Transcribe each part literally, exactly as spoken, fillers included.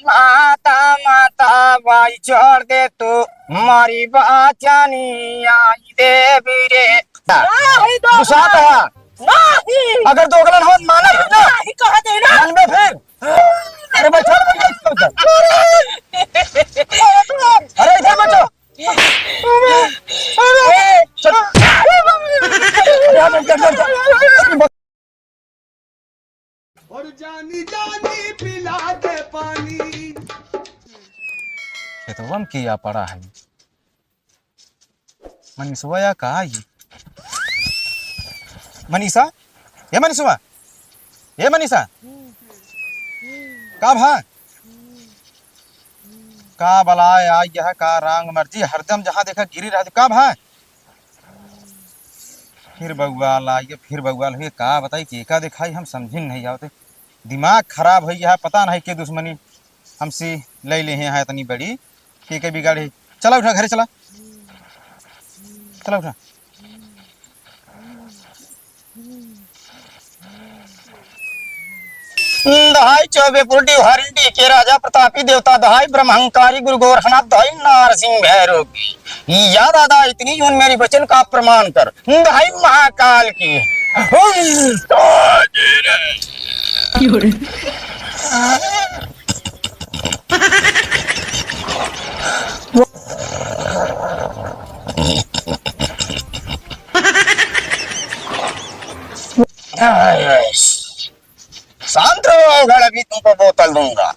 माता, माता, भाई छोड़ दे तू, मारी बाचानी आई देवी रे। नहीं दोस्त। गुस्सा आता है? नहीं। अगर दोगलन हो, मानत है ना? नहीं, कहा दे ना। मन में फिर। अरे बैठो, बैठो, बैठो। अरे इधर बैठो। अरे, चल। अरे, बैठ, बैठ, बैठ, बैठ। और जानी जानी पिला दे पानी। खेतवा में किया पड़ा है? मनीषवा या का ये? मनीषा? ये मनीषवा? ये मनीषा? का भा? का बलाय आई यह, का रांग मर्जी, हरदम जहाँ देखा गिरी रहत। का भा? फिर बउआल आई, फिर बउआल हुए, का बताई, केका देखाई, हम समझिन नहीं आवत। दिमाग खराब होइ गया है, पता नहीं के दुश्मनी हमसे लइ लेहे हैं इतनी बड़ी, केके बिगाड़े। चला उठा, घरे चला, चला उठा। दहाई चौबे पुरडी हरिंडी के राजा प्रतापी देवता, दहाई ब्रह्मंकारी गुरु गोरखनाथ, दहाई नारसिंह भैरव की। या दादा, इतनी जून मेरी वचन का प्रमाण कर। दहाई महाकाल की। शांत रहो, अगर अभी तुमको बोतल दूंगा।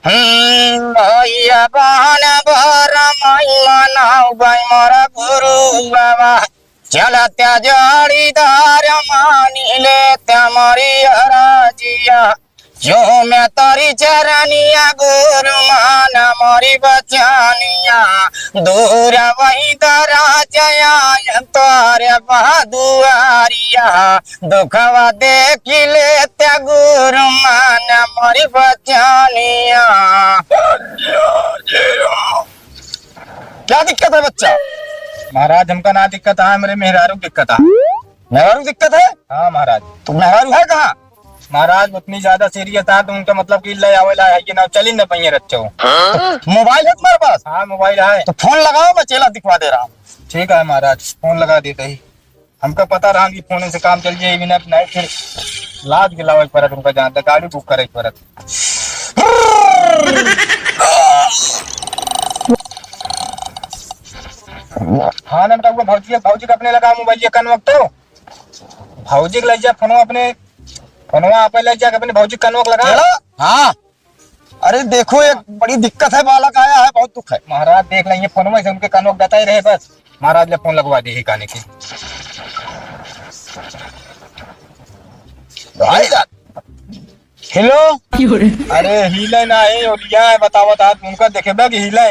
हम्म, भैया बहन भर महिमा नाव गई मोरा गुरु बाबा। चलत्या जोड़ीदार मानी लेत्या मोरी अरजिया। जो मैं तारी चरनिया गुरु मान मोरी बचनिया। दूर वही दराजया तोरे बहादुआरिया। दुखवा देखि लेत्या गुरु मान मोरी बचनिया। क्या दिक्कत है बच्चा? महाराज, हमका ना दिक्कत है, मेरे मेहरारू की दिक्कत है। मेहरारू दिक्कत है? हाँ महाराज। तो मेहरारू है कहाँ? महाराज, उतनी ज्यादा सीरियस है तो उनका मतलब कि ले आवे ला है कि ना, चली न पहिए रच्चो। तो मोबाइल है तुम्हारे पास? हाँ, मोबाइल है। तो फोन लगाओ, मैं चेला दिखवा दे रहा हूँ। ठीक है महाराज, फोन लगा देते ही। हमका पता रहा कि फोन से काम चल जाए, बिना नहीं फिर लाद के लावे के पड़त, उनका जानता, गाड़ी बुक करे के पड़त। हाँ ननका, वो भौजी, भौजी के अपने लगा मोबाइल, ये कनवा तो भौजी के लग जा फोनवा अपने, फोनवा आपे लग जा, अपने भौजी के कनवा लगा। हेलो? हाँ। अरे देखो, एक बड़ी दिक्कत है, बालक आया है, बहुत दुख है। महाराज देख लेंगे, फोनवा से उनके कानों बताए रहे बस। महाराज ले फोन लगवा दे ही काने की। भाई साहब। हेलो। अरे हिले ना है, और क्या है, बताओ, बताओ, उनका देखे बा कि हिले।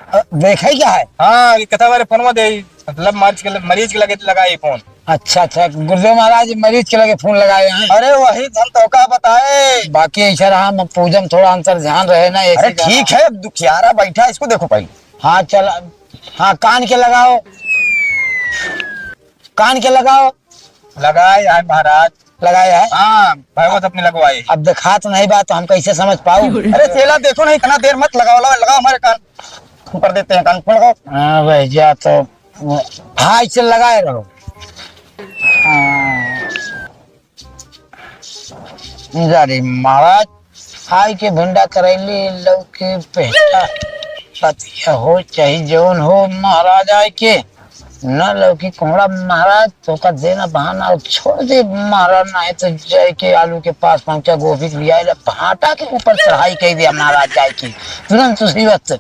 अ, देखे क्या है? हाँ, ये कथा बारे फोनवा दे, मतलब मरीज के, मरीज के लगे लगाए फोन। अच्छा, अच्छा, गुरुदेव महाराज मरीज के लगे फोन लगाए हैं। अरे वही तो हम तोका बताए। बाकी ऐसा रहा, हम पूजा में थोड़ा अंतर ध्यान रहे ना, ऐसे अरे क्या ठीक रहा? है, अब दुखियारा बैठा, इसको देखो पहले। हाँ, चल, हाँ, कान के लगाओ, कान के लगाओ। लगाए है महाराज। लगाए है? हाँ, भगवत अपने लगवाए। अब दिखात नहीं बा तो हम कैसे समझ पाऊ? अरे चेला देखो ना, इतना देर मत लगाओ, लगाओ, लगाओ हमारे कान, ऊपर देते हैं कान, फोन लगाओ। हाँ भाई, जा तो, हाँ, इसे लगाए रहो। हाँ। जा रे महाराज, आय के भिंडा करैली लौकी पेटा पतिया हो चाहे जौन हो महाराज, आय के न लौकी कोहड़ा महाराज, तोका देना बहाना और छोड़ दे महाराज, नहीं तो जाए के आलू के पास पहुंचा, गोभी के लिया भाटा के ऊपर चढ़ाई कर दिया महाराज, जाए के तुरंत उसी वक्त।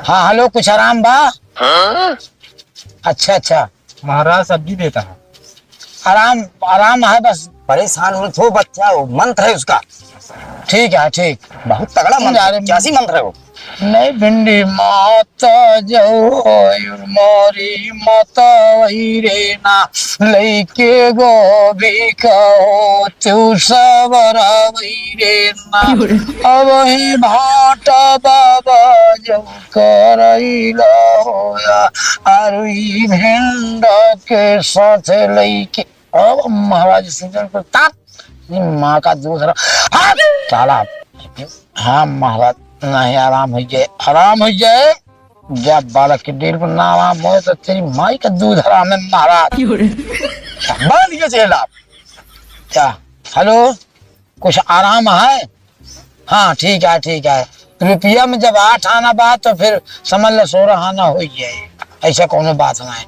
हाँ हेलो, कुछ आराम बा? हाँ? अच्छा अच्छा। महाराज सब्जी देता है। आराम, आराम है बस। परेशान मत हो बच्चा, वो मंत्र है उसका। ठीक है, ठीक। बहुत तगड़ा मंत्र है। अरे, कैसी मंत्र है वो? नहीं भिंडी माता जो मारी माता वही रे ना, लइके गोभी का हो तू सवरा वही रे ना। अब ही भाटा बाबा जो करैला होया, अरु ई भिंडा के साथ लइके। अब महाराज सुंदर प्रताप, ये माँ का दूसरा हाथ। चला। हाँ महाराज, नहीं आराम होइ जाए, आराम होइ जाए। जब बालक के दिल पर ना आराम होए तो तेरी माई का दूध हराम है महाराज। बांध के चेला। क्या? हेलो, कुछ आराम है? हाँ, ठीक है, ठीक है। रुपया में जब आठ आना बा तो फिर समझ लो सोरह आना होइ जाए, ऐसा कोनो बात ना है।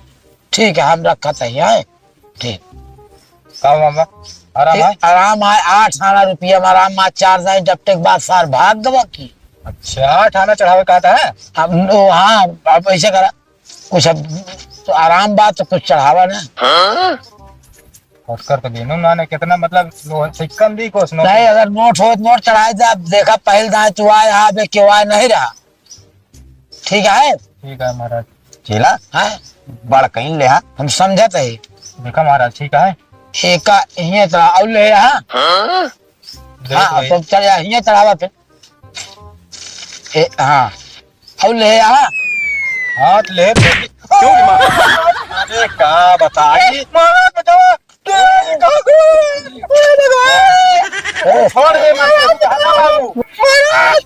ठीक है, हम रखत है, हैं? ठीक। का मामा, आराम ए, है? आराम है, आठ आना रुपया में आराम है, चार दाई डपटे के बाद सार भाग गवा की। अच्छा, आठ आना चढ़ावे का था? अब ओ, हाँ, अब ऐसे करा, कुछ अब आराम बा तो कुछ चढ़ावा ना। फटकर तो देनो ना ने, कितना मतलब लो, सिक्कम दी कोस नो। नहीं, अगर नोट हो तो नोट चढ़ाए दे। अब देखा, पहल दाए तू आए, हाँ, बे क्यों आए नहीं रहा। ठीक है? ठीक है महाराज। चेला, हाँ? बड़ कहीं ले, हाँ? हम समझत है। देखा महाराज, ठीक है। एका इहे तो और ले, हाँ? हाँ? देख हाँ, भाई। तो चल जा, इहे चढ़ावा पे। ए, हाँ। और ले, हाँ? हाथ ले, ले। क्यों रे माँ? अरे का बताई? महाराज बचाओ। तेरी का गई? मेरे भाई। छोड़ दे, मत कर। महाराज।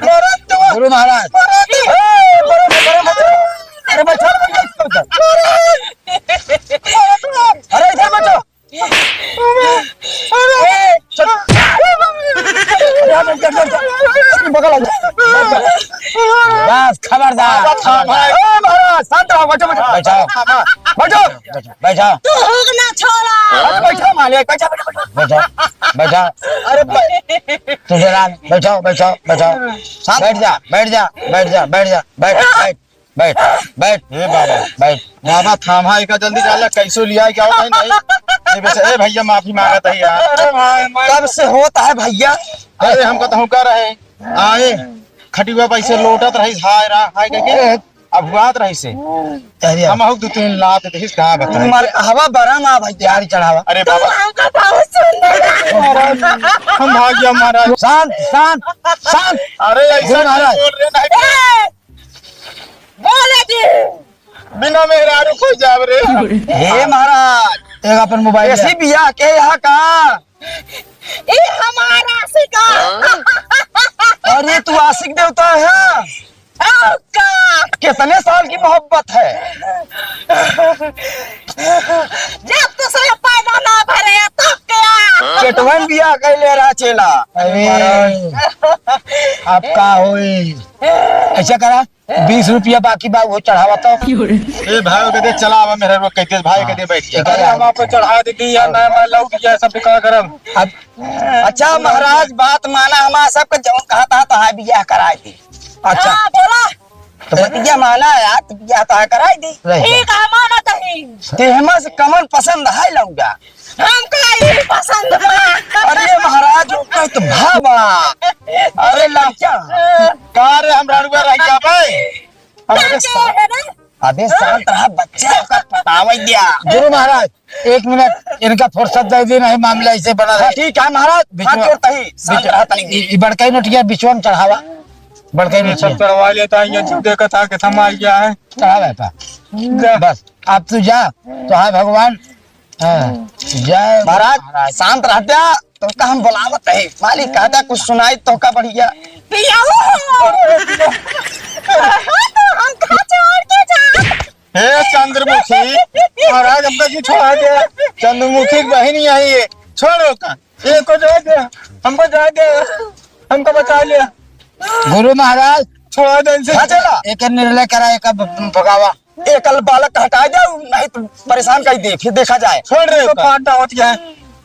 महाराज तो गुरु महाराज। महाराज तो ए, बड़े, बड़े, बड़े। अरे बच्चा, बच्चा, बच्चा। अरे इधर बच्चा। अरे, चल। अरे, बगल आ जा। बस, खबरदार। ए, महाराज, शांत रहो, बैठो, बैठो। बैठो। बैठो। बैठो, बैठो। तू हुक ना छोड़ा। बैठो, मालिक, बैठो, बैठो, बैठो। बैठो, बैठो। अरे, बै- तू जरा बैठो, बैठो, बैठो। बैठ जा, बैठ जा, बैठ जा, बैठ जा, बैठ, बैठ, बैठ, बैठ। ए बाबा, बैठ। बाबा, थामा एका जल्दी, जाला, कैसो लिया, क्या होता है, नहीं? ये वैसे, ए भैया, माफी मांगत है यार। अरे भाई, मैं कब से होता है भैया? अरे, हम कहता हूँ, कर रहे, आए, खटिया पे ऐसे लोटत रही, हाय रा, हाय करके। अब हुआत रही से। अरे हम आऊ दो तीन लात देहिस, कहाँ बताई? मर हवा बरा ना भाई, तैयारी चढ़ावा। अरे तू बाबा। हमका बहुत सुंदर। महाराज, हम भाग गया महाराज। शांत, शांत, शांत। अरे ऐसा गुरु महाराज। बोल रहे नहीं। ए! बोले जी। बिना मेहरारू कोई जाब रे। हे महाराज, एक अपन मोबाइल ऐसी दे। बियाह के यहाँ का? ई हमार आशिक है। अरे, तू आशिक देवता है? और का? कितने साल की मोहब्बत है? जब दूसरे पैदा ना भरे, तब क्या? चेटवन बियाह कैले रहा चेला। अरे, अब का होई? ऐसा करा, बीस रुपया बाकी बा, वो चढ़ावा तो। ए भाई के दे, चला आवा मेहरारू के दे, भाई के दे, बैठ जा। अरे, हम आपको चढ़ा देती यार, मैं, मैं लौट गया, सब का करब। अब अच्छा महाराज, बात माना, हमार सबके जौन कहा था, तो हाँ, बियाह कराए दी। अच्छा। हाँ, बोला। तो बतिया माना यार, तो बियाह तो हाँ कराए दी। रह जा। ठीक है, माना तही। ते हमार से कमन पसंद है लौंडा। हमका ई पसंद बा। अरे महाराज, ओकर तो भाव बा। अरे लड़का, का रे, हम रड़ुआ रह जाबे? हमरे का सा-, कहे रे? अबे शांत रहा बच्चा, ओकर पटावै दिया। गुरु महाराज, एक मिनट, इनका फुर्सत दे दी, नहीं मामला ऐसे बना हाँ, रहे। ठीक है महाराज, बीच हाथ में, जोड़ता ही, शांत बीच, रहा तनी। ई, ई बड़का ही नोटिया बिचवा में चढ़ावा, बड़का ही ये सब नोटिया। चढ़वा लेता है, ये जो देखा था कि थमा गया है। चढ़ावा है पा। जा। बस, अब तू जा, तो हाँ भगवान हाँ, जय महाराज, महाराज। शांत रहत्या, तोहका हम बोलावत है। मालिक कहता कुछ सुनाई तोहका बढ़िया। पियाऊ हो। तो हमका छोड़ के जा। हे चंद्रमुखी, महाराज हमका क्यों छोड़ा दे? चंद्रमुखी की बहिन ही आई है, छोड़ो का? ये को जा दे, हमको जा दे, हमको बचा लिया। गुरु महाराज, छोड़ा दे इनसे। हाँ, चला। एक निर्णय करा, एक ब-, भगावा। एकल बालक हटाए दे, नहीं तो परेशान कर दे, फिर देखा जाए। छोड़ रे तो ओका। फाटा होत गया है।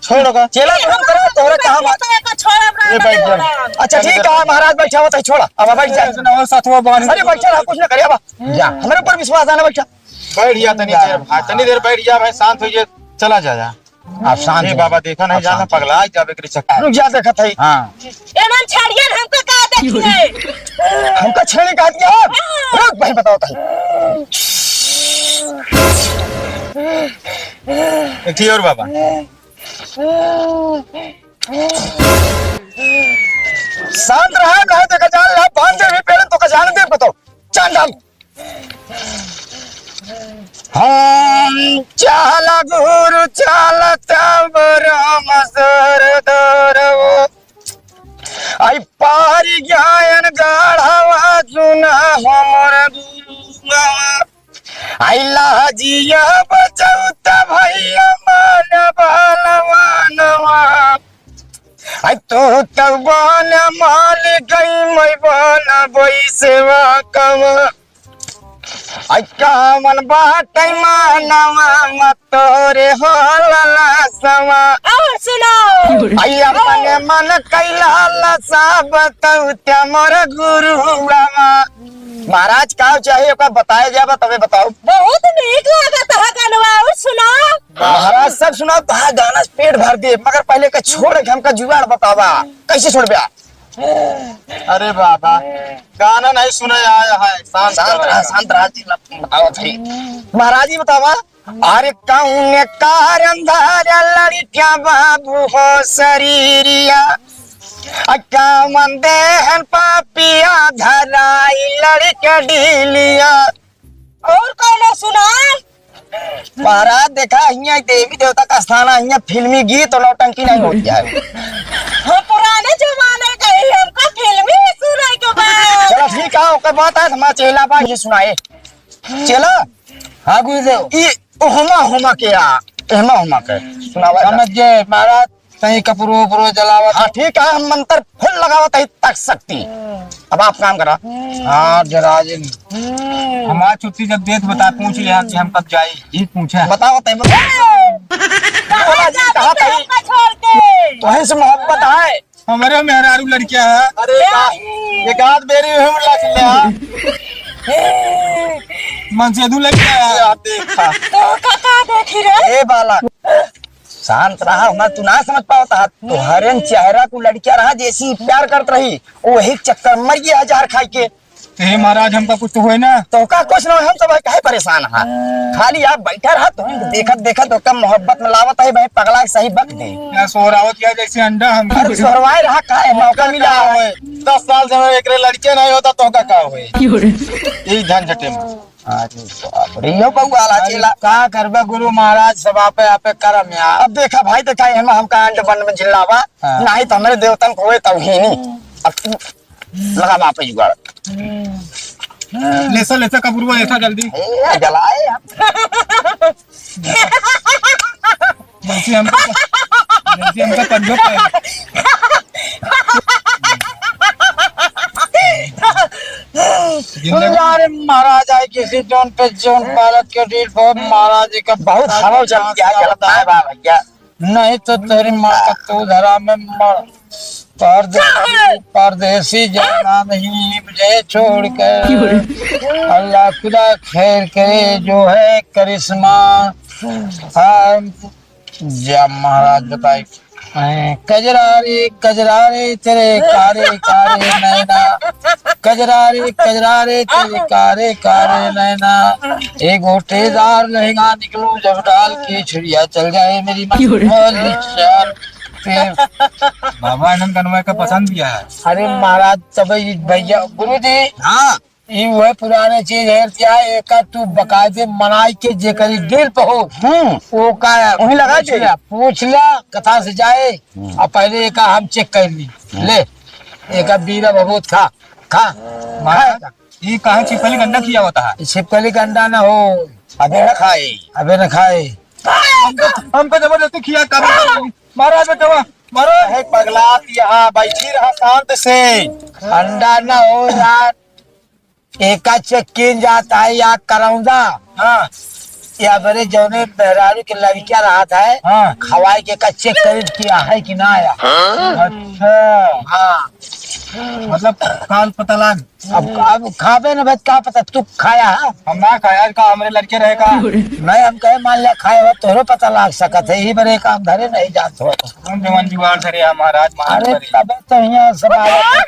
छोड़ ओका। चेला तो हम करो, तोहरे कहाँ बात। तो एक छोड़ अपना ए, बैठ जा। छोड़ा। अच्छा, ठीक है, महाराज बैठा होता है, छोड़ा। अब बैठ जा। ऐसे ना हो, साथ वो बांध अरे, बैठा रहा, कुछ ना करे, अब जा। हमारे ऊपर विश्वास है ना, बैठा। बैठ जा, तनी देर, हाँ, तनी देर बैठ जा भाई, शांत हो जा, चला जा, जा। आप शांत ए हो। बाबा, देखा नहीं आप जाना, शांत हो। पगला जाबे के चक्कर। रुक जा, देखत है। हाँ। एमन छड़ियन हमको का देखिए? हमका छेड़ी कहा दिया? रुक भाई, बताओ तनी। एक थी और बाबा। शांत रहा, नहीं देखा जान रहा, बांध दे भी पेड़ तो का जान दे बताओ। चांद हम हम चाल गुरु चाल तब राम सर दरवो। आई पारी ज्ञान गाढ़वा सुना हमर गुरुआ। आई लाजिया बचौता भैया मान बलवानवा। आई तू तब बन मालिक, मैं बन बैसेवा कमा। आई कामन बाटै मानवा मत तोरे हो ललसवा। और सुनाओ। आई अपने मन कैला लसा बतौत्या मोर गुरुआ। महाराज का चाही ओका बताए जाबा तबे बताओ। बहुत नीक लागत है गनवा, और सुनाओ। महाराज सब सुनाओ, तोहार गाना से पेट भर दे, मगर पहले का छोड़ के हमका जुगाड़ बतावा, कैसे छोड़बे? अरे बाबा, गाना नहीं सुने आया है, शांत शांत रहो। रहा, शांत रहा जी, बताओ भाई। महाराज जी बतावा, अरे कौन कारण धारा लड़किया बाबू हो शरीरिया, आ कौन देहन पापिया धराई लड़के डीलिया। और कौनो सुना? महाराज देखा, हियाँ देवी देवता का स्थान है, हियाँ फिल्मी गीत और नौटंकी नहीं होती है। हम पुराने जमाने का ही, हमका फिल्मी ही सुने के बा। चलो ठीक है, ओकर बात है, हमारा चेला बा, ये सुनाए। चेला? हाँ गुरुदेव। ई ओहमा होमा के आ, एहमा होमा के। सुनावा। समझ गए महाराज, तई कपड़ो उपरो जलावत। हाँ ठीक है, हम मंत्र फुल लगावत है तक शक्ति। अब आप काम करा। हाँ जराजिन। हमार छुट्टी जब देत बता, पूछ लिया कि हम कब जाई, ई पूछा। बताओ तई, बताओ। बोला जी, कहाँ तई? हमका छोड़ के। तोहे से मोहब्बत है। हमारे मेहरारू लड़किया है। अरे का, एक आध बेरी हम लग लिया। मन से दू लड़किया है। या देखा। तो का, का देखी रे? ए बालक, शांत रहा, हमार तू ना समझ पावत हा। तोहरे चेहरा को लड़किया रहा जैसी प्यार करत रही, वही चक्कर मर गया हजार खाई के। हे महाराज, हमका कुछ तो होए ना। तोहका कुछ ना होए, हम सब काहे परेशान हा? खाली आप बैठा रहा, तो हम देखत देखत ओकर मोहब्बत में लावत है भाई, पगला के सही बक दे। या सोहरावत या जैसे अंडा हम। अरे सोहरवाए रहा, काहे मौका मिला? का होए? दस साल से मैं एकरे लड़के नहीं होता, तोहका का होए? क्यों रे? यही झंझटे में। अरे बाप रे, यो बउआ आला अरे चेला। का करबे गुरु महाराज, सब आपे आपे करम यार। अब देखा भाई, देखा एहमा हमका अंड बंड में झिल्लावा, हाँ। नाही तो हमरे देवतन को होए तौहीनी। अब तू लगा बाप जुगाड़। लेसा, लेसा कबुरुआ, लेसा जल्दी। ए, जलाए हम। जैसे हमका, जैसे हमका पंजो पे। जिंदगी यार महाराज आए किसी जौन पे जौन पालत के डील पर महाराज जी का बहुत हवा चल गया, गलत है बा भैया। नहीं तो तेरी माँ का तू धरा में मर। परदेसी, परदेसी जाना नहीं मुझे छोड़कर। अल्लाह खुदा खैर करे जो है करिश्मा। हाँ, जय महाराज बताई। हैं, कजरा रे, कजरा रे, तेरे कारे, कारे नैना। कजरा रे, कजरा रे, तेरे कारे, कारे नैना। एक गोटेदार लहंगा निकलूं जब डाल के छुरिया चल जाए मेरी माँ। क्यों रे? होली चार पे। बाबा, इन्हन गनवा का पसंद किया है। अरे महाराज, तब ये भैया, गुरु जी। हाँ। ई वह पुराने चीज है, क्या एका तू बकायदे मनाई के जेकरी दिल पे हो, हम्म। वो का वहीं लगा दे। पूछ ला, पूछ ला, कथा से जाए, हम्म। और पहले एका हम चेक कर ली। हम्म। ले, एका बीरा भभूत खा, खा, महाराज, खा। ई काहे छिपकली के अंडा खिया होता है? छिपकली के अंडा ना हो। अबे ना खाए। अबे ना खाए। हमको, हमको जबरदस्ती खिया, कभी महाराज बचावा, महाराज। है पगला, यहाँ बैठी रहा शांत से। अंडा ना हो यार। एका चेक कीन जात है या करौंदा। हाँ। या बरे जौने मेहरारू के लड़किया रहत है, हाँ। खवाई के एका चेक करीब किया है कि ना आया। हाँ। अच्छा। हाँ। मतलब, काल पता लाग। अब, अब खाबे न बत का पता तू खाया है? हम ना खाया, का हमरे लड़के रहे का? नहीं, हम कहे मान लिया खाए हो, तोहरो पता लाग सकत है, यही बरे काम धरे नहीं जात हो। हम जवान जुगाड़ धरे हैं महाराज, मान अरे, करे। तबे तो यहाँ सब आया।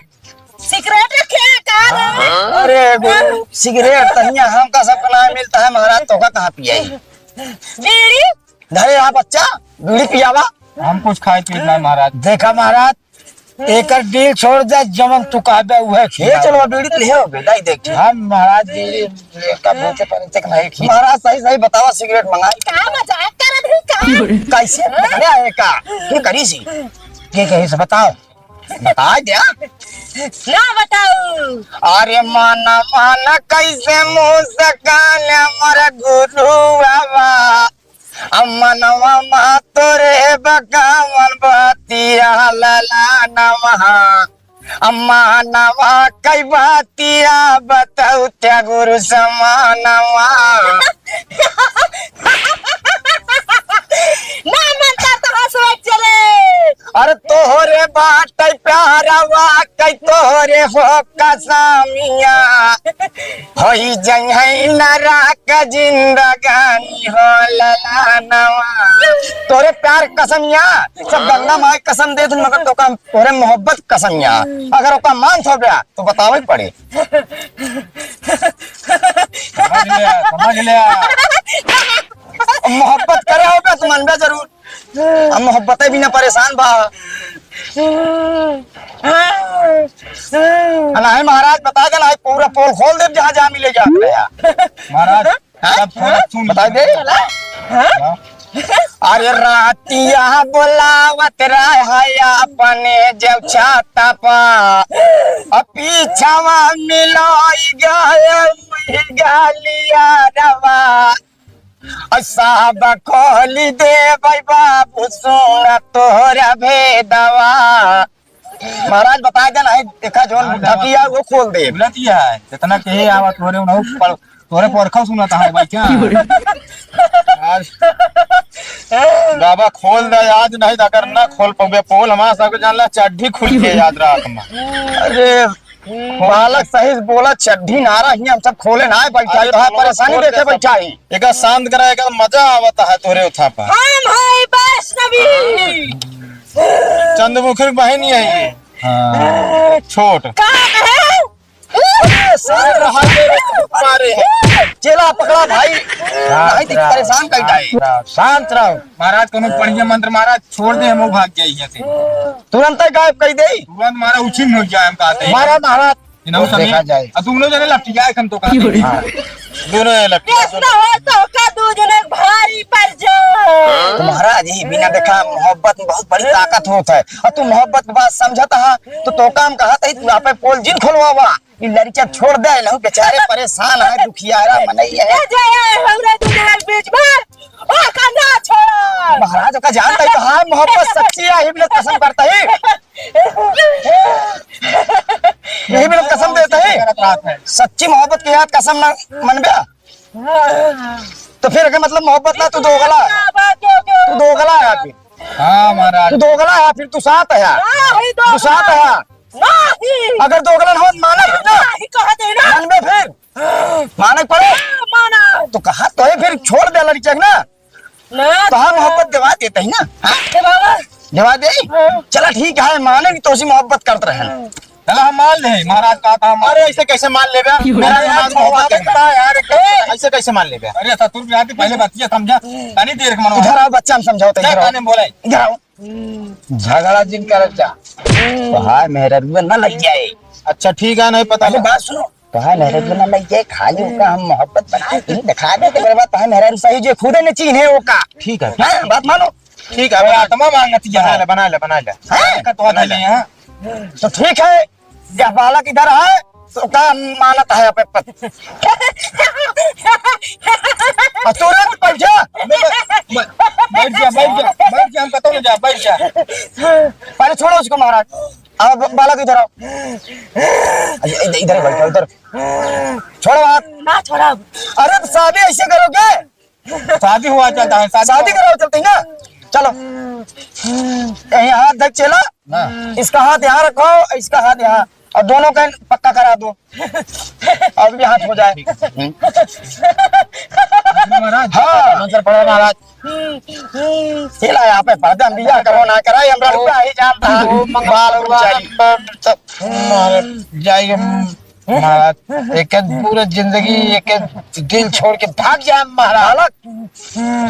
सिगरेट रखे हैं का रे? अरे गुरु, सिगरेट तो हियाँ हमका सबका ना मिलता है महाराज, तोहका कहाँ पियाई? बीड़ी? धरे रहा बच्चा, बीड़ी पियावा। हम कुछ खाए पीत ना महाराज। देखा महाराज, एकर डील छोड़ दे, जवन तू कहबे उहे ये खियावा। चलो बीड़ी तो ले हो, बेटा, ही देख। हम महाराज बीड़ी का भूखे परे तक नहीं खी। महाराज सही सही बतावा, सिगरेट मंगाई। का मजाक करत है का? कैसे पकड़े आए का? तू करी सी। के कही से बताओ। बता द्या। ना बताऊ। अरे माना माना कैसे मुस्कान हमर गुरु बाबा। अम्मा नवा मा तोरे बकावन बतिया लला नवा। अम्मा नवा कई बतिया बताऊ त्या गुरु समानवा। ना मनता तो हंसवे चले। अरे तोहरे बाटे प्यारवा कई तोहरे हो कसमिया। होई जइहै नरक जिंदगानी हो ललनवा। तोरे प्यार कसमिया, सब गंगा माई कसम देत हन, मगर तोका तोरे मोहब्बत कसमिया। अगर ओका मान थो गया, तो बतावे पड़े। समझ लिया, समझ लिया। मोहब्बत करे हो बे, तो मनबे जरूर। हम मोहब्बते बिना परेशान बा। अनाहे महाराज बता दे, नाहीं पूरा पोल खोल दे, जहाँ जहाँ मिले जात रहे। महाराज, हाँ? सब थोड़ा सुन बता दे। हाँ? हाँ। अरे रातिया बोलावत रहे अपने जब छाता पा, अब पीछावा मिलाई गए गालिया रवा। अ साहब खोली देबै बाबू सुन तोहरा भेदवा। महाराज बता दे, नाहीं देखा जौन हाँ, बुढ़ा किया वो खोल दे। बोलत ही है, जितना कहे आवा तोहरे उन्हों पर, तोहरे परखा सुनत है भाई क्या? आज बाबा खोल दे आज, नहीं तो अगर ना खोल पावे पोल हमारा सबके जान ला चड्ढी खुल के याद रात में। अरे बालक सही से बोला, चड्ढी ना रही, हम सब खोले ना बैठा ही, अरे तो है बोलो, परेशानी खोल देखे दे सब। बैठा ही। एका शांत करा, एका मजा आवत है तोरे उठा पर। हम है वैष्णवी। चंद्रमुखी की बहन ही है ये। हाँ। छोट। का है? अरे, शांत रहा, ये मारे है। चेला पकड़ा भाई। शांत नहीं तो रहो, परेशान कर शांत डाले। रहो, शांत रहो। महाराज, कोनो बढ़िया मंत्र महाराज, छोड़ दे, हम भाग जाई यहाँ से। तुरंत ही गायब कर दे। तुरंत मारा उछिन हो जाए, हम कहते हैं। मारा महाराज। इन्हों देखा समीर, जाए। अब दोनों जने लपटियाए हम तो कहते हैं। हाँ। दोनों जने लपटियाए। ऐसा हो तो का दो जने भारी पड़ जाओ। तो महाराज, ये बिना देखा मोहब्बत में बहुत बड़ी ताकत होत है। और तू मोहब्बत की बात समझत हा, तो, तो काम कहा था, तू आपे पोल जिन खोलवावा। ई लड़किया छोड़ दे, लहू बेचारे परेशान है, दुखियारा मनई है। ए जाए हमरा दुनिया के बीच में, ओ कंधा छोड़ा। महाराज, ओका जानता है तो हाँ, मोहब्बत सच्ची है, यही मिलत कसम करता है। यही मिलत कसम देता है। सच्ची मोहब्बत के याद कसम ना मनबे। तो फिर एकर मतलब मोहब्बत ना, तू दोगला है। तू दोगला है फिर। हाँ महाराज। तू दोगला है फिर, तू साथ है। तू साथ है। नहीं। अगर दोगलन होत मानत ना, नहीं कहत है ना। मन में फिर माने पड़े। हाँ, माना। तो कहा तो है फिर छोड़ दे लड़किया के ना। ना। तो हम मोहब्बत दिवा देते हैं ना। हाँ? ए बाबा। दिवा दे। हाँ। चला ठीक है, माने कि तोसी मोहब्बत करत रहे। हाँ। चला हम मान ले, महाराज कहा था हम। अरे ऐसे कैसे मान लेबे? मेरा अरे दिमाग यार, मोहब्बत करता है यार, ए! ऐसे कैसे मान लेबे? अरे ससुर भी आती पहले बतिया समझा। तनी देर के मनो। इधर आओ बच्चा, हम समझाओ तो क्या इधर आओ। कहने बोले? इधर आओ। झगड़ा जिन करत जा, तोहार मेहररुआ न लग जाए। अच्छा, ठीक है, नहीं पता। पहले बात सुनो, तोहार मेहररुआ न लग जाए, खाली ओका हम मोहब्बत बना के दिखा दे, तेरे बाद तोहार मेहररू सही जे खुदे न चीन्हे ओका। ठीक है। हैं? बात मानो। ठीक है, बना ले। आत्मा मांगत ही है। बना ले, बना ले, बना ले। हैं? का तो बना ले। नहीं है। तो ठीक है, यह बालक इधर है, तो का मानत है अपने पति। और तुरंत बैठ जा। मैं, मैं, बैठ जा, बैठ जा, बैठ जा, हम कहता हूँ जा, बैठ जा। पहले छोड़ो उसको महाराज। अब बालक इधर आओ। इधर, इधर बैठो, इधर। छोड़ो हाथ। ना छोड़ा। अरे तो शादी ऐसे करोगे? शादी हुआ चलता है, शादी शादी हुआ। कराओ चलते हैं ना। चलो। यही हाथ धर चला। हाँ। इसका हाथ यहाँ रखो, इसका हाथ यहाँ, और दोनों का पक्का करा दो। अब भी हाथ हो जाए। महाराज। हाँ। मंत्र पढ़ो महाराज। चला यहाँ पे पढ़ते हम बियाह करो ना कराए, हमरा रुपया ही जाता है। ओम मंगल बालक भगवान। जाइए हम महाराज, एक एक पूरा जिंदगी एक एक दिल छोड़ के भाग जाए महाराज। बालक,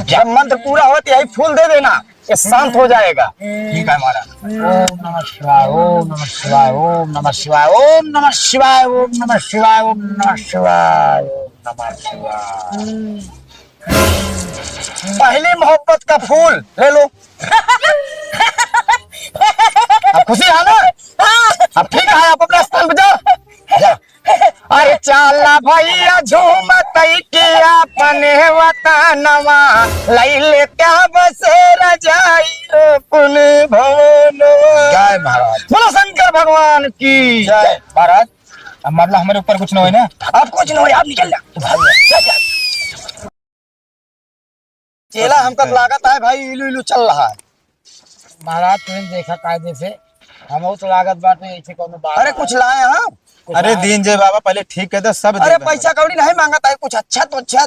जब मंत्र पूरा हो तो यही फूल दे देना, ये शांत हो जाएगा। ठीक है महाराज। ओम नमः शिवाय, ओम नमः शिवाय, ओम नमः शिवाय, ओम नमः शिवाय, ओम नमः शिवाय, ओम नमः शिवाय, ओम नमः शिवाय। पहली मोहब्बत का फूल ले लो। अब खुशी है ना? तानवा, लैले क्या बसेरा जाई अपने भवनवा। जय महाराज। बोलो शंकर भगवान की जय। महाराज, अब मतलब हमारे ऊपर कुछ ना होए ना? अब कुछ ना होए, आप निकल जा। चेला, हमका लागत है भाई, इलू इलू चल रहा है। महाराज, तुम देखा कायदे से, हमहू तो लागत बाटे ऐसे कोनो बात। अरे, कुछ लाए हैं? कुछ अरे लाए? दीन जे बाबा, पहले ठीक कर दे, सब अरे, दे दे। पैसा कौड़ी नहीं मांगत है, कुछ अच्छा तो अच्छा।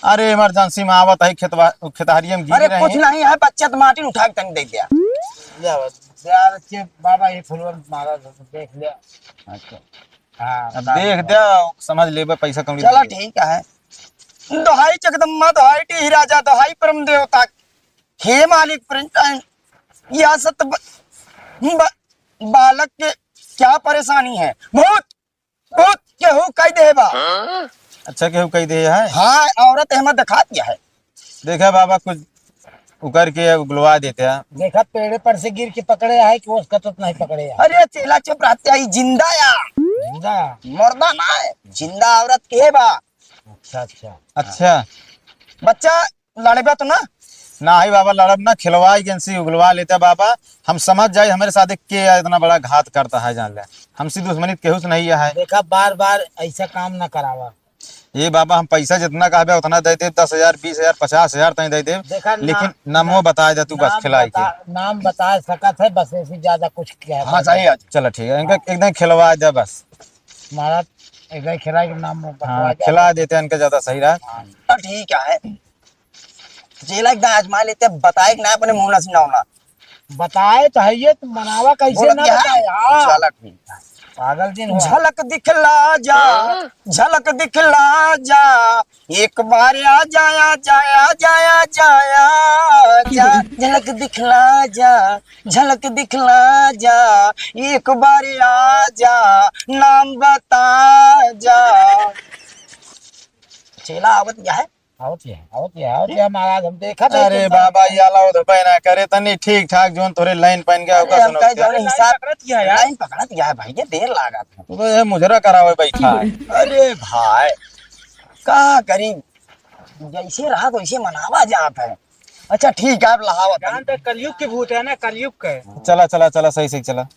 अरे, emergency में आवत है, खेतवा-, खेतहरिया में गिर अरे, रहे कुछ हैं। नहीं है, बच्चा तो माटी उठा के तनी दे दिया। ले बस, यार, के बाबा, ये फुलवा महाराज देख लिया। अच्छा। हाँ, अब बता देख दो। दे, समझ लेबे, पैसा कौड़ी चला, दे दे। ठीक है। दोहाई जगदम्बा, दोहाई टीही राजा, दोहाई परम देवता, हे मालिक प्रिंस, या सत ब-, ब-, बालक के क्या परेशानी है? भूत, भूत केहू कह दे बा। अच्छा, केहू कह दे है? हाँ, औरत हमें दिखा दिया है। देखा बाबा, कुछ उकर के उगलवा देते हैं। देखा, पेड़े पर से गिर के पकड़े है कि ओस कटत नहीं पकड़े है। अरे चेला, चुप रहते, आई जिंदा या। जिंदा? मुर्दा ना है, जिंदा औरत के बा। अच्छा, अच्छा। अच्छा। बच्चा, लड़बे तो ना? नाही बाबा, लड़ब ना, खिलवाई गेंद से उगलवा लेते बाबा। हम समझ जाए, हमारे साथ के इतना बड़ा घात करता है, जान ले। हमसे दुश्मनी केहू से नहीं है। देखा, बार बार ऐसा काम ना करावा। ये बाबा, हम पैसा जितना कहबे उतना दे देब, दस हजार, बीस हजार, पचास हजार तक दे देब, देखा, लेकिन ना-, नामो ना-, बता दे तू बस नाम खिलाई के। बता-, नाम बता सकत है, बस ऐसे ज्यादा कुछ क्या हाँ, है। सही है। चलो ठीक है, इनका एक दिन खिलवा दे बस। महाराज, एक दिन खिलाई के नाम बतवा हाँ, दे। खिला देते हैं इनका, ज्यादा सही रहा। हाँ, तो ठीक है। जेला एकदम आजमा लेते, बताए कि ना अपने मुंह ना सुनाओ ना। बताए तो है ये, तो मनावा कैसे बोलत ना क्या है? बताए? हाँ। चला ठीक है। पागल जिन हुआ। झलक दिखला जा, हाँ? झलक दिखला जा, एक बार आ जा, आ जा, आ जा, आ जा, आ जा। झलक दिखला जा, झलक दिखला जा, एक बार आ जा, नाम बता जा। चेला आवत क्या है? आवत ही है, आवत ही है, आवत ही है महाराज, हम देखा था अरे कि बाबा, ये अलाउद भाई ना करे, तनी ठीक ठाक जोन तोरे लाइन पहन के अरे, होगा हम सुनो कहे क्या? जौन हिसाब लाइन पकड़त क्या है यार? लाइन पकड़त क्या है भाई, ये देर लागत है। तू तो ये मुजरा करावे बैठा है। अरे भाई, का करी, जैसे रहा वैसे मनावा जात है। अच्छा ठीक है, अब लहावत है। जान तो कलयुग के भूत है ना, कलयुग के। चला, चला, चला, सही, सही चला।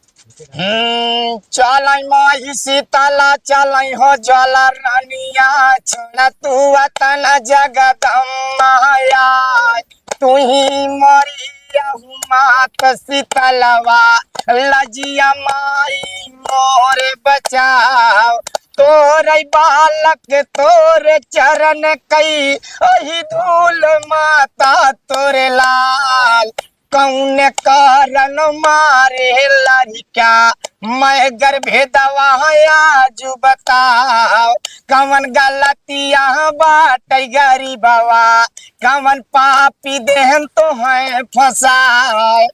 हम्म, चलै माई शीतला, चलै हो ज्वाला रानिया, छोड़ा तू वतन जगदम्बा आय। तू ही मोरी अहू मात शीतलवा, लजिया माई मोर बचाओ। तोरे बालक तोरे चरण कई, ओही धूल माता तोरे लाल। कौन कारण मारे लड़िका, मैं गर्भे दवा आजु बताओ। कवन गलतिया बाटै गरीबवा, कवन पापी देहन तोहैं फँसाए।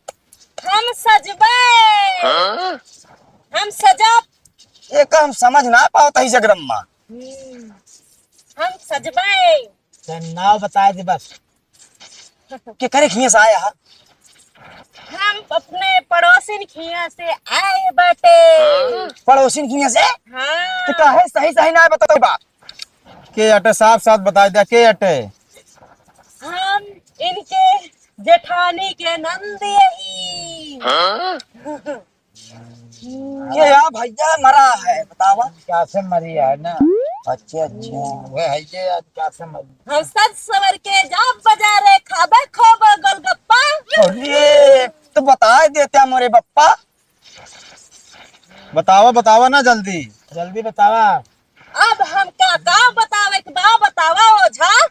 हम सजबै। हाँ? हम सजब। ये का हम समझ ना पावत है जगदम्मा। हम्म, हम सजबै। तैं नाव बताए दे बस। केकरे खिया से आया है? हम अपने पड़ोसिन खिया से आए बाटे। पड़ोसिन खिया से? हाँ। तो काहे सही सही ना बताओ बा? के अटे, साफ साफ बताए दे, के अटे? हम इनके जेठानी के नंद यही। हाँ? ये या भैया मरा है, बतावा। क्या से मरी है ना? अच्छा, अच्छा। वो है ये, आज क्या से मरी? हम सज सवर के जाब बजारे, खाबे खोबो गोलगप्पा। अरे, तो बताए देते मोरे बप्पा। बतावा, बतावा ना जल्दी। जल्दी बतावा। अब हमका का बतावे के बा, बतावा ओझा।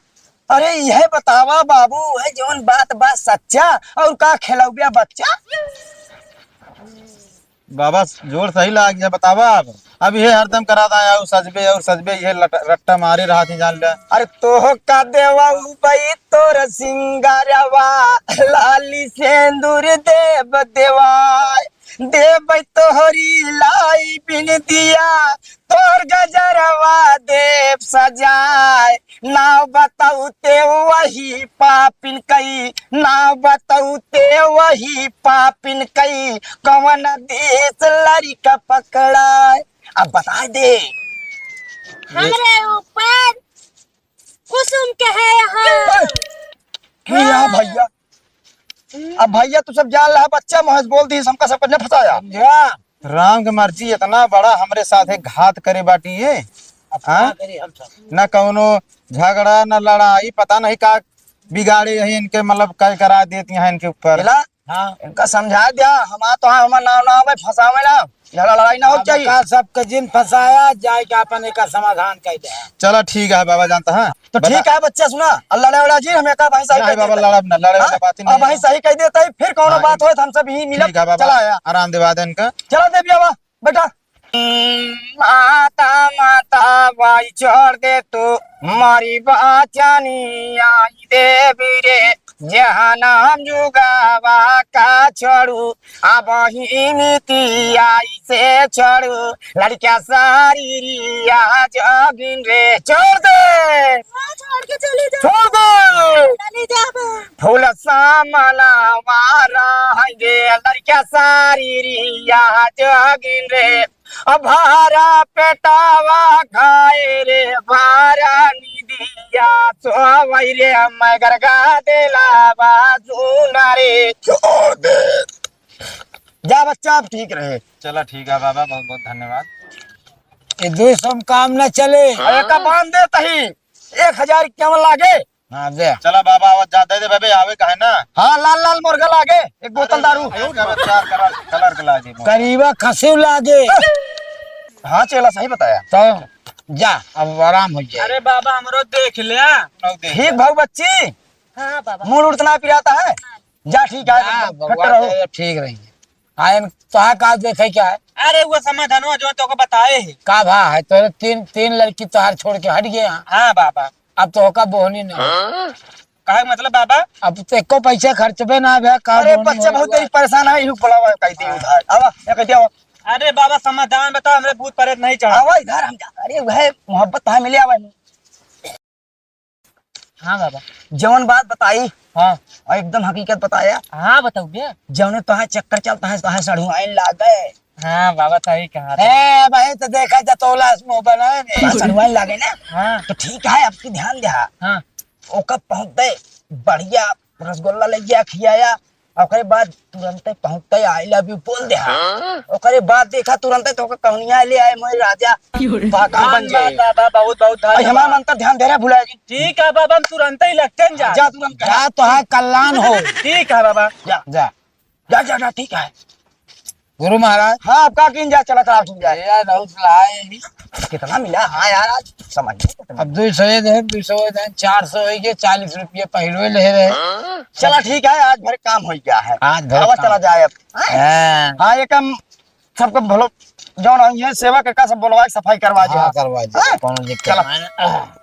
अरे, यह बतावा बाबू, है जौन बात बा सच्चा, और का खेलौबिया बच्चा? बाबा, जोर सही लाग गया, बतावा अब। अब ये हरदम करा था, और सजबे, और सजबे, ये लट-, रट्टा मारे रहा थी, जान ले। अरे, तोहका देवा उबई तोर सिंगारवा, लाली सेंदूर देब देवाय। देबै तोहरी लाई बिनतिया, तोर गजरवा देब सजाय। नाव बतौते वही पापिन कई, नाव बतौते वही पापिन कई, कवन देश लड़िका पकड़ाय। अब बताए दे। हमरे ऊपर कुसुम के है यहाँ। ए, ए, या हाँ। भैया, अब भैया तू सब जान रहा, बच्चा महज बोल दी, हमका सबका न फंसाया। समझा? राम के मर्जी इतना बड़ा, हमरे साथे घात करे बाटी ये। अब हाँ? का करी हम सब? न कौनो झगड़ा, न लड़ाई, पता नहीं का बिगाड़े यही इनके, मतलब, कई करा देती हैं इनके ऊपर। मिला? हाँ। इनका समझा दिया, हम आ तो हाँ, हमार नाम ना आवे, फंसावे ना, झगड़ा लड़ाई ना हो अब चाहिए। का सबके जिन फंसाया, जाए के अपन एकर समाधान कर दे। चला ठीक है बाबा, जानता है। तो बता। ठीक है बच्चा, सुना, अब लड़े वाला जी, हम एका भाई सही नहीं कह बाबा, देते हैं। लड़ब ना, लड़े वाला हाँ? बात ही अब नहीं भाई है। सही कह देते हैं, फिर कौनो हाँ, बात होए तो हम सब यहीं मिलब। ठीक है बाबा, चला आया। आराम दिवा दे इनका। चला देवी बाबा, बेटा। माता, माता, भाई छोड़ दे तू, मारी बाचानी आई देवी रे, जहनम जुगावा का छोड़ू, अब ही मितिया से छोड़ू, लड़किया सारी रिया जोगिन रे, छोड़ दे। हाँ, छोड़ के चली जा। छोड़ दे। चली जा बे। फूल सामला वाला है गे, लड़किया सारी रिया जोगिन रे, अब भारा पेटावा खाए रे, भारा निदिया सोवई रे, मैं गरगा देला बाजू ना रे, छोड़ दे। जा बच्चा, अब ठीक रहे। चला ठीक है बाबा, बहुत बहुत धन्यवाद। ये दो सौ में काम ना चले। अरे का बांध दे तही, एक हजार इक्यावन लागे। हाँ, दे। चला बाबा, आवाज जा दे दे बे, आवे का है ना? हाँ, लाल लाल मुर्गा लागे, एक बोतल दारू। एक का चार कलर, कलर के लागे। करीबा खसियो लागे। हाँ, चेला सही बताया। तो जा, अब आराम हो जाए। अरे बाबा, हमरो देख ले। ठीक भाऊ बच्ची। हाँ बाबा। मूड उड़ तो ना पिराता है? जा, ठीक है, जा, एकदम फिट भगवान रहो। करे ठीक रही। हाँ, इन तोहार का देखे क्या है? अरे, वो समाधानवा जो तोके बताए है। का भा है? तोरे तीन, तीन लड़की तोहार छोड़ के हट गए हैं। हाँ बाबा। अब तोहका बोहनी नहीं। हाँ? काहे मतलब बाबा? अब तो एको पैसा खर्चबे ना भे, का अरे, बोहनी बच्चा हो बहुत गया? तेज परेशान है, यू बोलावा, कह दी उधार। आवा, या कह दिया। अरे बाबा, समाधान बताओ, हमरे भूत प्रेत नहीं चढ़ा। आवा इधर, हम जा, अरे, वह मोहब्बत है, मिले आवा। हाँ बाबा। जवन बात बताई, हाँ। और एकदम हकीकत बताया। हाँ, बताओ बे। जवने तोहार चक्कर चलता है, तोहार सढ़ुआइन लागे। हाँ बाबा, सही कहा था। ए, भाई, तो देखा जा, तोला मुंह बना है। तोहार सढ़ुआइन लागे ना? हाँ। तो ठीक है, अब की ध्यान दे। हाँ। ओकर पहुँचते बढ़िया रसगुल्ला ले गया, खियाया, ओकरे बाद तुरंते पहुँचते I love you बोल दे। हाँ? ओकरे बाद देखा तुरंते तो ओकर कौनिया ले आए मोरे राजा। क्यों रे? बाबा बन जाए। बाबा, बहुत बहुत अरे धन्यवाद। हमारा मंत्र ध्यान दे रहा, भुलाया जी। ठीक है बाबा, हम तुरंते ही लगते हैं जा। जा तुरंत जा, तोहार कल्याण हो। ठीक है बाबा। जा। जा। जा, जा, जा, ठीक है। गुरु महाराज। हाँ, अब का किन जा, चला, चला, ठीक है। ए यार, बहुत लाए हैं। कितना मिला? हाँ यार, आज समझ गए कितना। अब दुई सौ ये दे, दुई सौ ये दे, चार सौ हो गए, चालीस रुपये पहले ले रहे। चला ठीक है, आज भर काम हो गया है। आज भर अब काम। चला जाए अब। हाँ। हाँ, ये काम सबको भलो, जौन ये सेवा के का सब बोलवा के सफाई करवा दे हाँ, आप। करवा दे, हाँ? कौनो दिक्कत चला। नहीं।